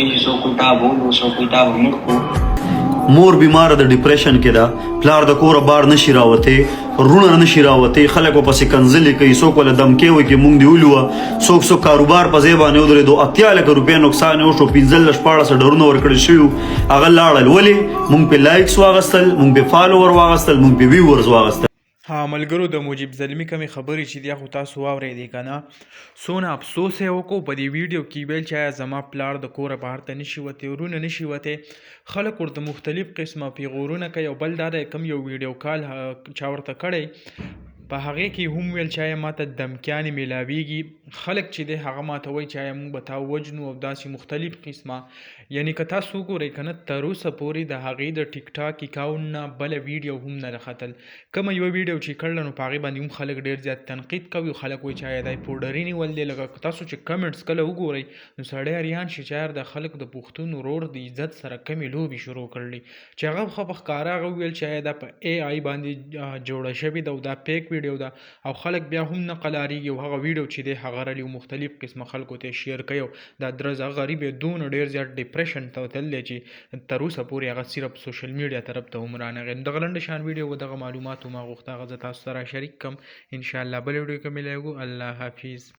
چې څوک وایي تا به ولو، څوک وایي تا به مړ کړو. مور بیماره د ډیپریشن کې ده، پلار د کوره بار نشي راوتی، وروڼه نشي راوتی، خلک ورپسې کنځلې کوي، څوک وله دمکې ورکوي مونږ دې ولوه، څوک څوک کاروبار په ځای باندې ودرېدو، 80 لکه روپۍ نقصان یې وشو، 15 16 ډرونه ورکړل شوي وو، هغه لاړل. ولې؟ مونږ پې لایکس واغستل، مونږ پې فالوور واغستل، مونږ پې ویورز واغستل. ها ملګرو د مجیب زلمی کمې خبرې چې دي خو تاسو واورېدې که نه، څونه افسوس یې وکړو په دې ویډیو کې ویل چې آیا زما پلار د کوره بهر ته نشي وتی، ورونه نشي وتی، خلک ورته مختلف قسمه پیغورونه کوي. او بل دا دی کوم یو ویډیو کال چا ورته کړی په هغې کې هم ویل چې آیا ماته دمکیانې میلاویږي، خلک چې دی هغه ماته وایي چې آیا موږ به تا وژنو او داسې مختلف قسمه. یعنی که تاسو وګورئ که نه تر اوسه پورې د هغې د ټیک ټاک اکاونټ نه بله ویډیو هم نه ده ختل. کومه یوه ویډیو چې کړله نو په هغې باندې هم خلک ډېر زیات تنقید کوي او خلک وایي چې آیا دا یې پوډري نیول دی. لکه که تاسو چې کمنټس کله وګورئ نو سړی اریان شي چې یار دا خلک د پښتون ورور د عزت سره کمې لوبې شروع کړلې، چې هغه خو په ښکاره هغه وویل چې آیا دا په ای آی باندې جوړه شوې ده او دا فیک ویډیو ده، او خلک بیا هم نه قلاریږي او هغه ویډیو چې دی هغه رالي او مختلف قسمه خلکو ته شیر کوي. او دا درز هغه غریب یې دونه ډېر زیات ډپریشن ته تللی چې تر اوسه پورې هغه صرف سوشل میډیا طرف ته هم رانغی. نو دغه لنډه شان ویډیو و، دغه معلومات ما غوښته هغه زه تاسو سره شریک کم. ان شاء الله بل ویډیو کې ملایږو. الله حافظ.